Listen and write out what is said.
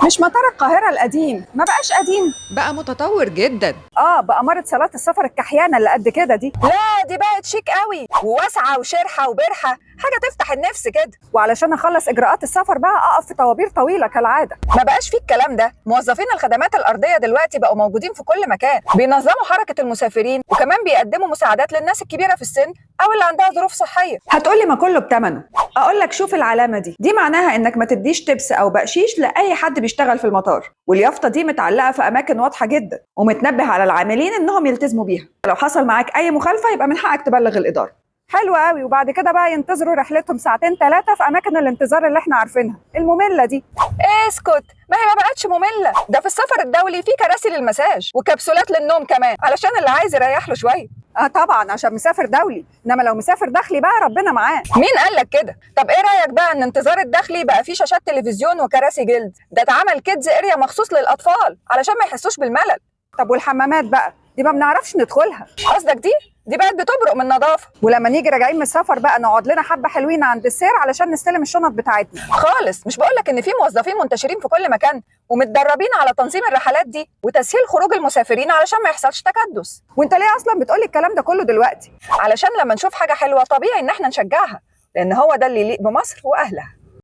مش مطار القاهرة القديم ما بقاش قديم؟ بقى متطور جدا. اه، بأمارة صالات السفر الكحيانة اللي قد كده دي. لا دي بقت شيك قوي وواسعة وشرحة وبرحة، حاجة تفتح النفس كده. وعلشان اخلص اجراءات السفر بقى اقف في طوابير طويلة كالعادة. ما بقاش فيه الكلام ده، موظفين الخدمات الأرضية دلوقتي بقوا موجودين في كل مكان، بينظموا حركة المسافرين وكمان بيقدموا مساعدات للناس الكبيرة في السن او اللي عندها ظروف صحية. هتقولي ما كله بتمنه، اقول لك شوف العلامة دي، دي معناها انك ما تديش tips او بقشيش لاي حد بيشتغل في المطار، واليافطة دي متعلقة في اماكن واضحة جدا ومتنبه على العاملين انهم يلتزموا بيها. لو حصل معاك اي مخالفة يبقى من حقك تبلغ الإدارة. حلو قوي. وبعد كده بقى ينتظروا رحلتهم ساعتين ثلاثة في اماكن الانتظار اللي احنا عارفينها المملة دي. اسكت، ما هي ما بقتش مملة، ده في السفر الدولي في كراسي للمساج وكبسولات للنوم كمان علشان اللي عايز يريح له شوية. اه طبعا عشان مسافر دولي، انما لو مسافر داخلي بقى ربنا معاه. مين قال لك كده؟ طب ايه رايك بقى ان انتظار الداخلي بقى فيه شاشات تلفزيون وكراسي جلد؟ ده اتعمل kids area مخصوص للاطفال علشان ما يحسوش بالملل. طب والحمامات بقى دي ما بنعرفش ندخلها. قصدك دي بقت بتبرق من النظافة. ولما نيجي راجعين من السفر بقى نقعد لنا حبه حلوين عند السير علشان نستلم الشنط بتاعتنا. خالص، مش بقول لك ان في موظفين منتشرين في كل مكان ومتدربين على تنظيم الرحلات دي وتسهيل خروج المسافرين علشان ما يحصلش تكدس. وانت ليه اصلا بتقولي الكلام ده كله دلوقتي؟ علشان لما نشوف حاجة حلوة طبيعي ان احنا نشجعها، لان هو ده اللي يليق بمصر واهلها.